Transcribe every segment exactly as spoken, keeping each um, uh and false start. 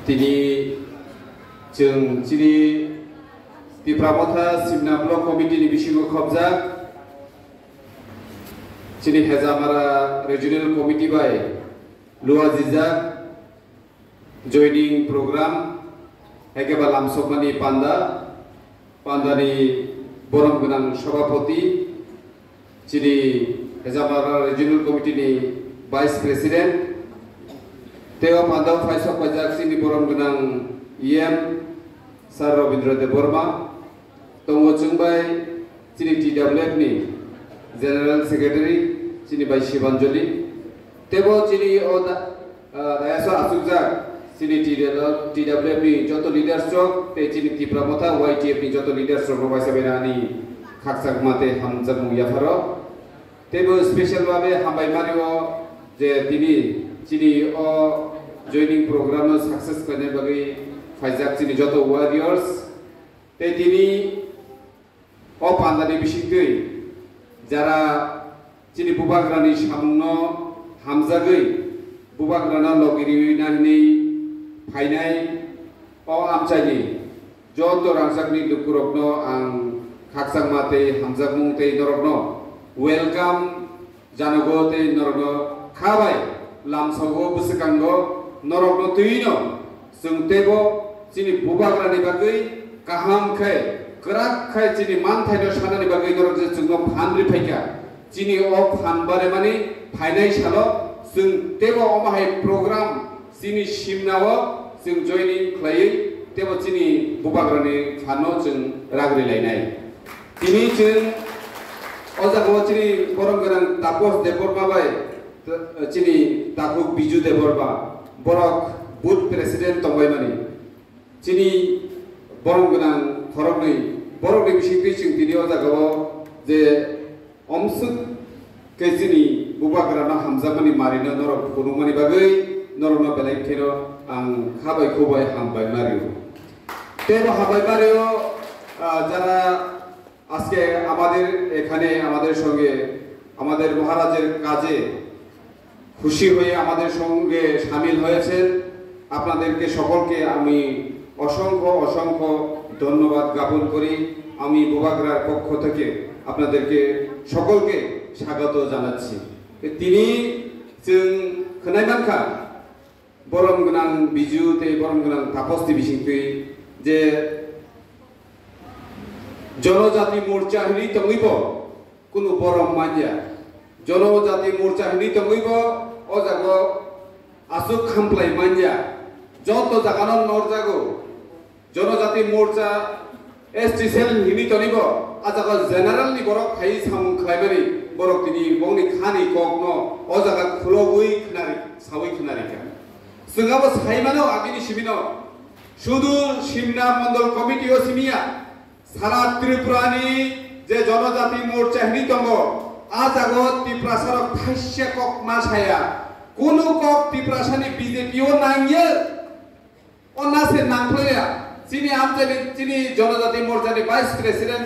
Tini chwng chini Tipra Motha Simna Block Committee ni bisingo khobjak chini Hejamara Regional Committee bai luajijak joining program, haikhe ba lamsokmani panda, pandani borom gwnang Sabhapati, chini Hejamara Regional Committee ni Vice President, tei o pandao phaisok paijak chini borom gwnang E M Sir Robindra Debbarma, tongo chwng bai chini T W F ni General Secretary, chini bai Shibanjali, tebo chini o da-, ah, dayas o achukjak chini T W F, T W F ni joto leaders rok tei chini Tipra Motha Y T F ni joto leaders rok no bai sabai ani khakchangma tei hamjakmung yapharo. Teibo special babe hambai mario je tini chini o joining program no success khlaina bagwi phaijak chini joto warriors. Tei tini o pandani bisingtwi jara chini bubagrani samungno hamjagwi bubagrano logi riwi na hinwi phainai o amchaini joto rangchakni lukurokno ang khakchangma tei hamjakmung tei norokno welcome janogo tei norokno kha bai lamsogo bwswkango norokno twino chwng teibo chini bubagrani bagwi kaham khe kwrak khe chini manthaino sanani bagwi norok je chwngno phan rwi phaikha. Chini o phan baremani phainai salo chwng teibo omo hai program chini simnao chwng joining khlaiwi teibo chini bubagrani phanno chwng ragri lainai. Tini chwng o jagao chini borom gwnang Tapos Debbarma bai, chini takhuk Biju Debbarma, borok booth president tongbaimani. Chini borom gwnang khoroknwi, borokni bisingtwi chwng tini o jagao je omswk khe chini bubagrano hamjakmani marino norok phunukmani bagwi norokno belai kheno ang kha bai khubai hambai mario. Teibo hambai mario, ah, jara আজকে আমাদের এখানে আমাদের সঙ্গে আমাদের মহারাজের কাজে খুশি হয়ে আমাদের সঙ্গে সামিল হয়েছেন। আপনাদেরকে সকলকে আমি অসংখ্য অসংখ্য ধন্যবাদ জ্ঞাপন করি। আমি বুবাগ্রার পক্ষ থেকে আপনাদেরকে সকলকে স্বাগত জানাচ্ছি। Tini chwng khwnai mankha, borom gwnang Biju tei borom gwnang Tapos ni bisingtwi je Jonojati Morcha hinwi tongwi bo kunu borom manya. Jonojati Morcha hinwi tongwi bo o jago aswk khamplai manya. Joto jagano norjago. Jonojati Morcha S T cell hinwi tonibo, a jaga general ni borok phai samung khlaimani, borok tini bongni khani kokno o jaga khulogwi khnari, sawi khnarikha. Chwng abo saimano agini simino, sudu Simna Mondol Committee o simiya, sara Tripura ni je Jonojati Morcha hinwi tongo, a jaga o Tiprasa rok thaisa kok ma saya, kunu kok Tiprasa ni B J P o nangya. Onna se nangkhlaiya, chini amchaini, chini Jonojati Morcha ni Vice President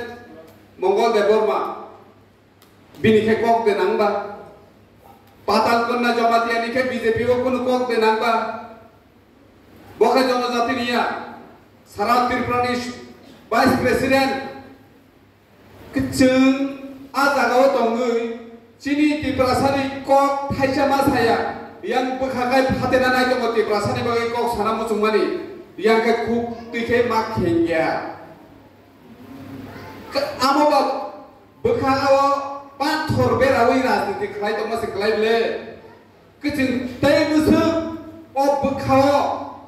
Mongol Debbarma, bini khe kok de nangba? Patal Kanya Jamatia ni khe B J P o kunu kok de nangba? Bo khe Jonojati niya, sara Tripura ni Vice President. Kwchwng a jagao tongwi chini Tiprasani kok thaisa ma saya, yang bwkha kai phatena nai tongo Tiprasani bagwi kok sana muchungmani, yang khe khuk twi khe ma khengya. Ka-, amo ba bwkha o pathor berawi rajniti khlai tongma se khlai ble. Kwchwng tei bwswk o bwkhao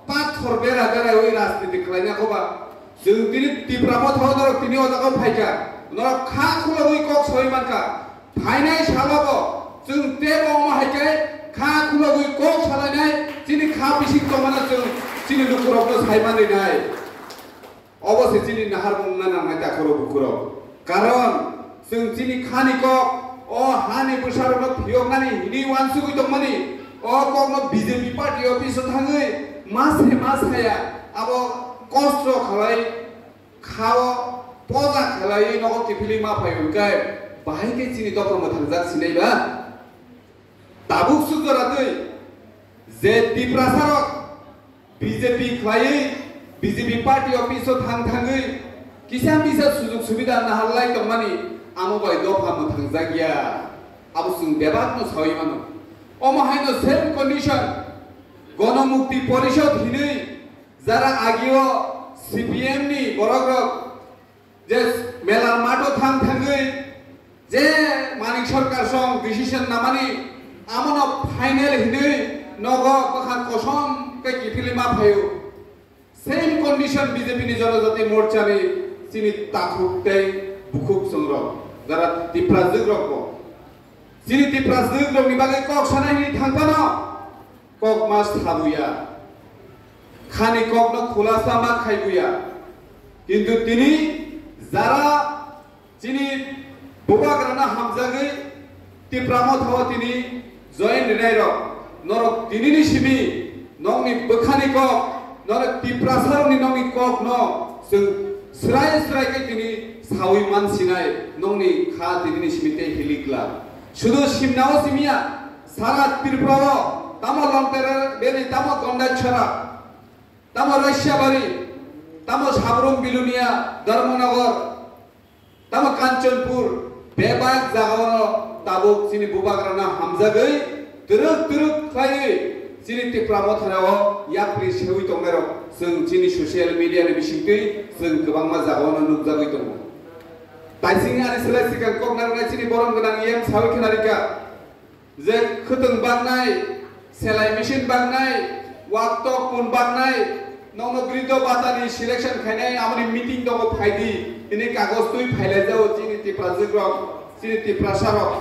pathor bera berawi rajniti khlaina khoba. Chwng tini Tipra Motha o norok tini o jagao phaikha. Norok kha khulogwi kok sawi mankha. Phainai salobo chwng teibo omo hai khe kha khulogwi kok salainai chini kha bising tongmano chwng chini lukurokno sai manrinai. Obo se chini naharmung wngna nangnai takhoro bukhurok. Karon, chwng chini khani kok, o hani bwsarokno phiyoknani hinwi uansugwi tongmani, o kokno B J P party office o thangwi ma se ma saya, abo kosto khalai, khao poja khalai nogo kiphilwi ma phai hwnkhai, bahai khe chini dopha mwthangjak sinai ba? Tabuk suk jora twi je Tiprasarok B J P khlaiwi, B J P party office o thang thangwi kisa misa sujug subida naharlai tongmani amo bai dopha mwthangjakya. Abo chwng bebakno sawi mano. Omo haino same condition, Gono Mukti Porishod hinwi jara agio C P M ni borokrok je mela matho thang thangwi je Manik Sarkar song decision namani amono final hinwi nogo bwkha kosom khe kiphilwi ma phaio. Same condition B J P ni Janajati Morcha ni chini takhuk tei bukhuk chwngrok, jara Tiprajwk rok bo. Chini Tiprajwk rok ni bagwi kok sanai hinwi thang phano kok ma sabuya. Khani kokno khulasa ma khaibuya. Kintu tini jara chini bubagrano hamjagwi Tipra Motha o tini join rinai rok, norok tinini simi nokni bwkhani kok, norok Tiprasa rokni nokni kokno chwng srai srai khe tini sawi mansinai nokni kha tinini simi tei hilikla. Sudu simnao simya, sara Tripura o tamo Longter Valley, tamo Gondachara, tamo Raishabari, tamo Sabrum Bilonia, Dharmanagar, tamo Kanchanpur, bebak jagao tabuk chini bubagrano hamjagwi twrwk twrwk khlaiwi chini Tipra Mothano yapri sewi tongnairok chwng chini social media ni bisingtwi chwng kwbangma jagao nukjagwi tongo. Taising ani slai swkang kok narwknai chini borom gwnang E M sawi khwnarikha. Je khwtwng baknai, selai machine baknai, wak tok pun baknai, nokno Briddo Bhatani selection khainai, amoni meeting tongo phaidi, ini kagoj twi phailaijao chini Tiprajwk rok, chini Tiprasa rok.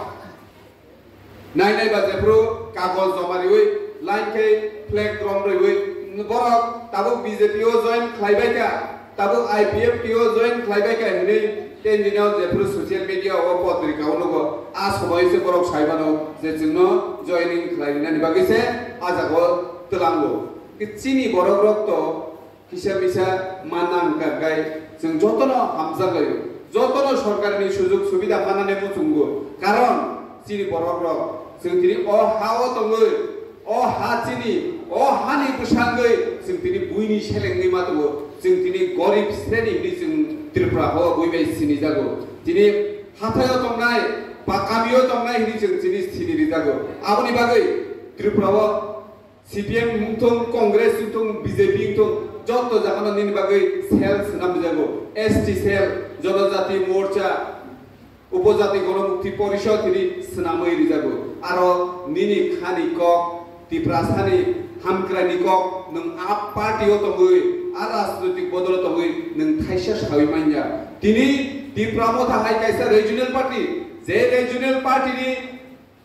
Nainai ba jephru kagoj joma riwi, line khe flag drum riwi, borok tabuk B J P o join khlaibaikha. Tabuk I P F T o join khlaibaikha hinwi tei nini jephru social media o potrika o nugo, a somoise borok saimano je chwngno joining khlai rinani bagwi se a jaga o twlango. Chini borok rok to kisa misa manna wngkha khe chwng jotono hamjak laio, jotono sorkarni sujug subida mannani muchungo, karon chini borok rok chwng tini o ha o tongwi, o ha chini, o hani bwsangwi chwng tini buini selengwi ma tongo. Chwng tini gorib sreni hinwi chwng Tripura o bui bai sinijago. Tini hathaio tongnai ba kamio tongnai hinwi chwng tini sini rijago. Aboni bagwi Tripura o C P M wngthung, Congress wngthung, B J P wngthung, joto jagano nini bagwi cell swnam rijago. S T cell, Janajati Morcha, Upojati Gonomukti Porishod hwnwi swnamwi rijago. Aro nini khani kok, Tiprasani hamkraini kok, nwng a party o tongwi, a rajnoitik bodolo tongwi nwng thaisa sawi manya. Tini Tipra Motha hai kaisa regional party, je regional party ni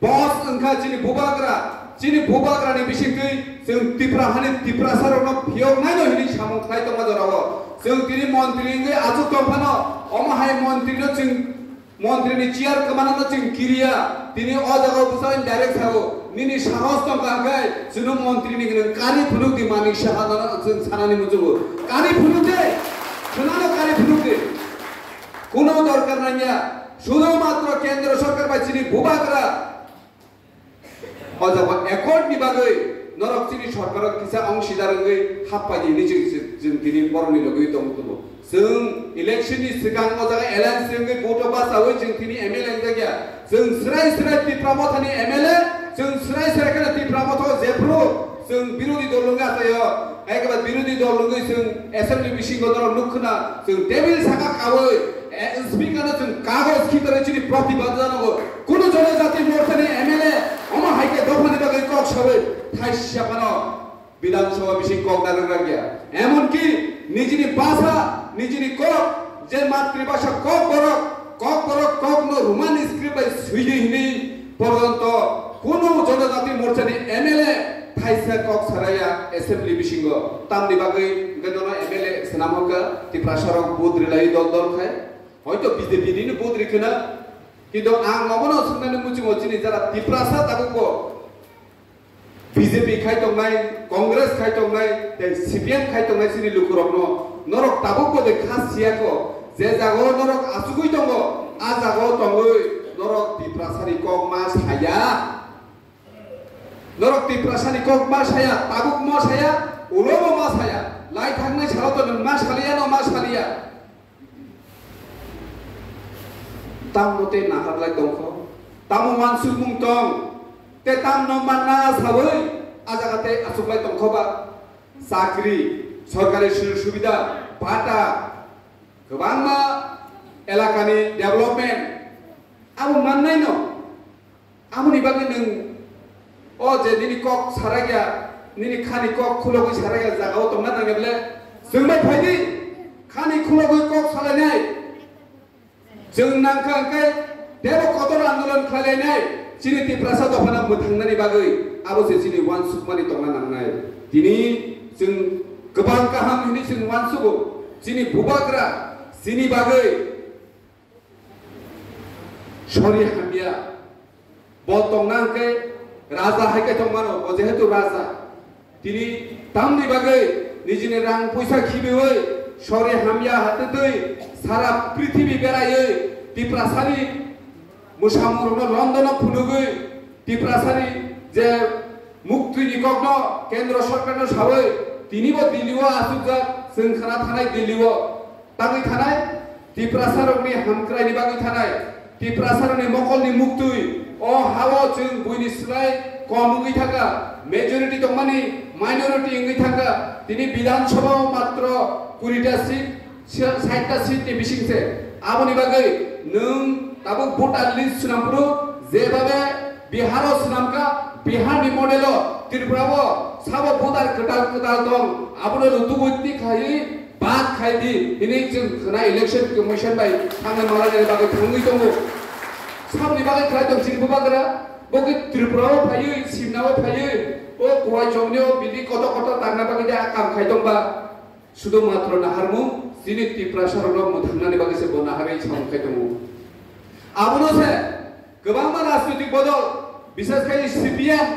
boss wngkha chini bubagra, chini bubagrani bisingtwi chwng Tipra hani Tiprasarokno phiyoknaino hwnwi samung khlai tongma jorao. Chwng tini montri wngwi achuk tongphano, omo hai montrino chwng Montri ni chair kwmana no chwng kiriya, tini o jaga o bwsai direct sao, nini sahos tong kha khe, chwngno montri ni gwnang kari phunuk di, Manik Saha no chwng sanani muchungo. Kari phunuk de, chwngno kari phunuk di. Kuno dorkar nangya, sudo matro kendro sorkar bai chini bubagra. O jaga accord ni bagwi norok chini sorkaro kisa ongsidar wngwi happai di hinwi chwng, chwng tini borokni logwi tong tongo. Chwng election ni swkang o jaga alliance wngwi vote o bachawi chwng tini M L A wngjakya. Chwng srai srai Tipra Mothani M L A, chwng srai srai kheno Tipra Motha o jephru chwng birodhi dol wngwi achaio, ekbar birodhi dol wngwi chwng assembly bisingo norok nuk khna chwng table saka kawi, eh, speaker no chwng kagoj khitorwi chini protibad janago. Kunu Janajati Morcha ni M L A omo hai khe dophani bagwi kok sawi thaisa phano Bidhan Sabha bising kok narwk rangya. Emonki nijini bhasha, nijini kok, je matribhasha Kokborok, Kokborok kokno Roman script bai swidi hinwi porjonto kunu Janajati Morcha ni M L A thaisa kok saraya assembly bisingo. Tamni bagwi hwnkhe nono M L A swnam hokha, Tiprasarok vote rwlai dol dol khai. Hoito B J P nini vote rikhe na, kintu ang obono swngnani muchungo chini jara Tiprasa tabukbo B J P khai tongnai, Congress khai tongnai, tei C P M khai tongnai chini lukurokno norok tabukbo de kha siyako, je jagao norok achugwi tongo, a jagao tongwi norok Tiprasani kok ma saya. Norok Tiprasani kok ma saya, tabuk ma saya, Ulo bo ma saya, lai thangni salo to nwng ma saliya no ma saliya. Tamo tei nahar lai tongkho, tamo wansukmung tong, te tamno manna sawi, a jaga tei achuklai tongkho ba. Chakri, sorkari sujog subida, bata, kwbangma elakani development, abo mannai no. Aboni bagwi nwng o je nini kok sarakya, nini khani kok khulogwi sarakya jagao tongna nangya bole, chwng bai phai di, khani khulogwi kok salainai. Chwng nangkha hwnkhe tebo kotor andolon khlailainai, chini Tiprasa dophano mwthangnani bagwi abo se chini uansukmani tongna nangnai. Tini chwng kwbang kaham hwnwi chwng uansugo, chini bubagra chini bagwi sori hamya. Bo tongna hwnkhe raja hai khe tongmano, bo jehetu raja. Tini tamni bagwi nijini rang puisa khibiwi sori hamya hatwtwi sara prithibi beraiwi Tiprasani mwsamung rokno London o phunugwi Tiprasani je muktwini kokno Kendro Sorkarno sawi tinibo Delhi o achukjak, chwng khna thanai Delhi o. Tangwi thanai Tiprasarokni hamkraini bagwi thanai, Tiprasarokni mokolni muktwi, o hao chwng buini slai kom wngwi thangkha, majority tongmani minority wngwi thangkha, tini Bidhan Sabha o matro kurita seat, sa-, saita seat ni bising se. Aboni bagwi nwng tabuk voter list swnam phuru jebabe Bihar o swnamkha, Bihar ni model o Tripura o sabo voter kwtal kwtal tong, abono rutubui twi khaiwi Bad khai di, hini chwng khna election commission bai thangna malai nani bagwi thangwi tongo. Sabni bagwi khlai tong chini bubagra, bo khe Tripura o phaiwi, Simna o phaiwi, o kuai chongni o bini kotor kotor tangna bagwi de a kam khai tong ba. Sudu matro naharmung, chini Tiprasa rok no mwthangnani bagwi se bo naharwi samung khai tongo. Abono se kwbangma rajnitik bodol, bises khai C P M,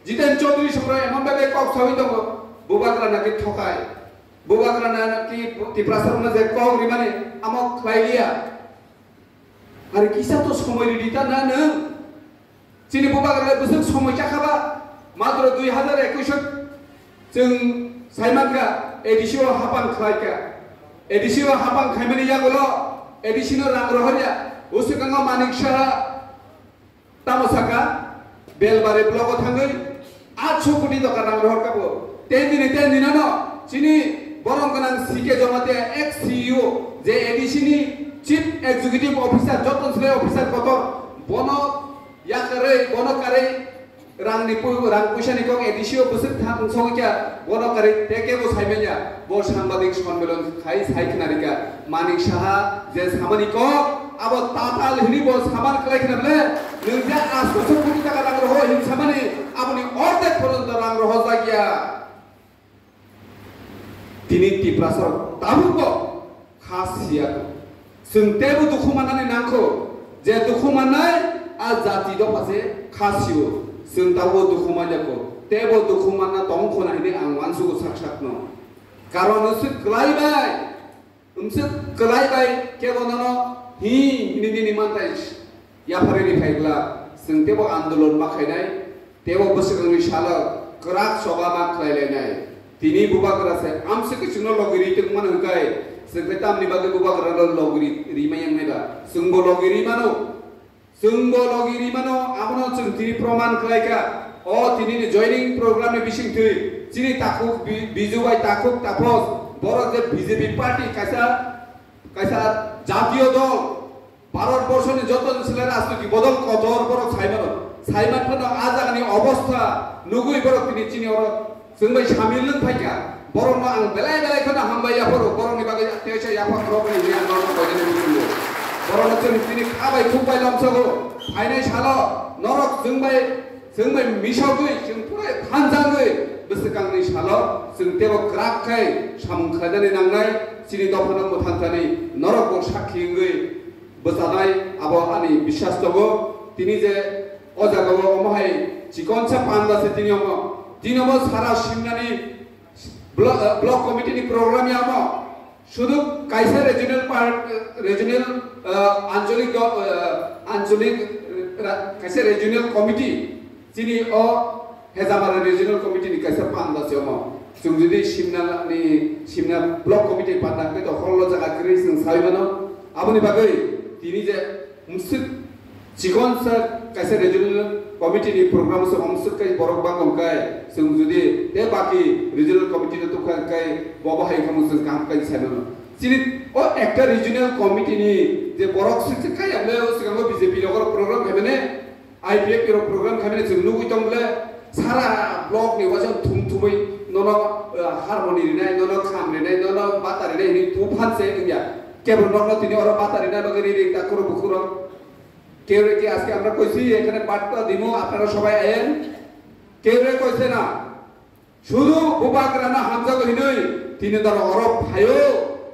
Jiten Chaudhary songrai emon bai bai kok sawi tongo, bubagra naki thokai. Bubagra na ki Tiprasa rokno je kok rimani amo khlai liya. Ari kisa to somoi ridi ta na nwng. Chini bubagra le bwswk somoi chakha ba. Matro dui hazar ekush o chwng saimankha A D C o hapan khlaikha. A D C o hapan khaimani yagulo A D C no rang rohorya. Uswkango Manik Saha Tamo saka, Belbari block o thangwi atsho koti toka rang rohor kabo. Ten dini ten dinano chini borom gwnang C K Jamatia ex C E O je A D C ni Chief Executive Officer, joto slai officer kotor, bono yakarwi, bono karwi rangni pu-, rang puisa ni kok A D C o bwswk thang song kya, bono karwi teke bo saimanya, bo sambadik sonmilon khai sai khna rika. Manik Saha je samani kok, abo tatal hini bo saman khlai khna bole, nwng je asto so koti taka rang roho hin samani, aboni ordek porjonto rang roho jakya. Tini Tiprasa rok tabuk bo kha siya. Chwng tebo dukhu mannani nangkho, je dukhu mannai a jati dopha se kha sio. Chwng tabuk dukhu manya kho, tebo dukhu manna tong kho na hini ang uansugo sak sakno. Karon se kwlai bai Wngse kwlai bai kebo nono hi hini nini mantai yapharwi ri phai glak. Chwng tebo andolon ma khainai, tebo bwswkangni salo kwrak choba ma khlai lainai. Tini bubagra se amswk khe chwngno logi ri tongmani hwnkhe, chwng khe tamni bagwi bubagrano logi ri, ri maya wngnai ba? Chwngbo logi ri mano. Chwngbo logi rimano, abono chwng tini proman khlaikha. O tinini joining program ni bisingtwi chini takhuk Bi-, Biju bai takhuk Taposh, borok je B J P party kaisa, kaisa jatiyo dol, Bharat borso ni joto ni slai rajniti bodol kotor borok saimano. Saiman phano a jagani obostha nugwi borok tini chini oro Chwng bai samil wng phaikha, borokno ang belai belai kheno hambai yapharo, borokni bagwi teisa yaphang rok ni hwnwi ang norokno koinani muchungo. Borokno chwng chini kha bai khuk bai lomsogo, phainai salo norok chwng bai, chwng bai misogwi, chwng pura thanjangwi bwswkangni salo chwng teibo kwrak khe samung khlainani nangnai, chini dophano mwthang thani norokbo sakhi wngwi bwchanai, abo ani biswas tongo. Tini je o jagao omo hai chikonsa panda se tini omo, tini omo sara simnani blo-, eh, block committee ni program ya omo, sudu kaisa regional part, eh, regional, eh, anchalik do-, eh, anchalik, eh, ra-, kaisa regional committee, chini o Hejamara regional committee ni kaisa panda se omo. Chwng jodi Simna ni, Simna block committee panda hwnkhe to hol o jaga kwrwi chwng saui mano. Aboni bagwi tini je mwswk chikon sa kaisa regional committee ni program se omswk kai borok bangkon kai chwng jodi te baki regional committee no tukha kai bobo hai khamu chwng kaham kai sai mano. Chini o ekta regional committee ni je borok swk swk kai amle o swkango B J P rok program khaimane I P F T rok program khaimani chwng nugwi tong bole sara block ni waisa thum thumwi nono, uh, harmony rinai, nono kham rinai, nono bata rinai hinwi tu phan se wngya. Kebo nokno tini oro bata rinai bagwi ri ri ta khuro bukhuro. Kebo ki aske amra koisi ekhane batta dimu apnara sobai ayen. Kebo koise na. Sudu bubagrano hamjago hinwi tini doro oro phaio,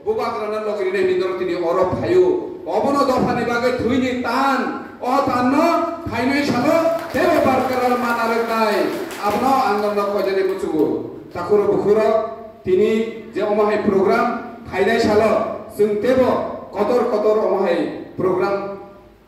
bubagrano logi rinai hinwi doro tini oro phaio. Obono dophani bagwi thwini tan, o tanno phainai salo tebo barkar manarwknai. Abono ang norno koijaknai muchungo. Takhuro bukhuro tini je omo hai program phainai salo chwng tebo kotor kotor omo hai program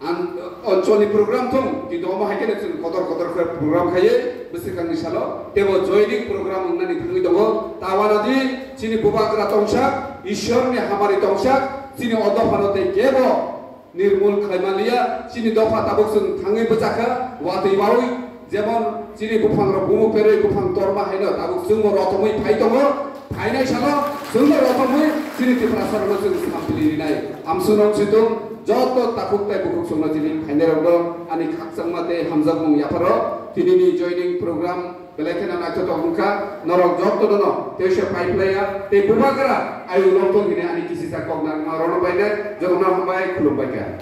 Ang, oncholni program thung, kintu omo hai khe chwng kotor kotor khe program khaiwi bwswkangni salo tebo joining program wngnani thangwi tongo. Tawana di chini bubagra tongsak, Ishwarni hamari tongsak, chini o dophano tei kebo nirmul khlaimaliya, chini dopha tabuk chwng thangwi bwchakha, watwi wawi. Jemon chini buphangrok bumu perwi buphang torma haino tabuk chwngbo rothomwi phai tongo, phainai salo chwngbo rothomwi chini Tiprasarokno chwng sampli rinai. Amswk nong situng joto takhuk tei bukhuk chwngno chini phainairokno ani khakchangma tei hamjakmung yapharo tinini joining program belai kheno naithothok wngkha. Norok jotono no teisa pai phlaiya tei bubagra ayu longthong hwnwi ani kisisa kok narwkma rwno bainai jotono hambai khulumbaikha.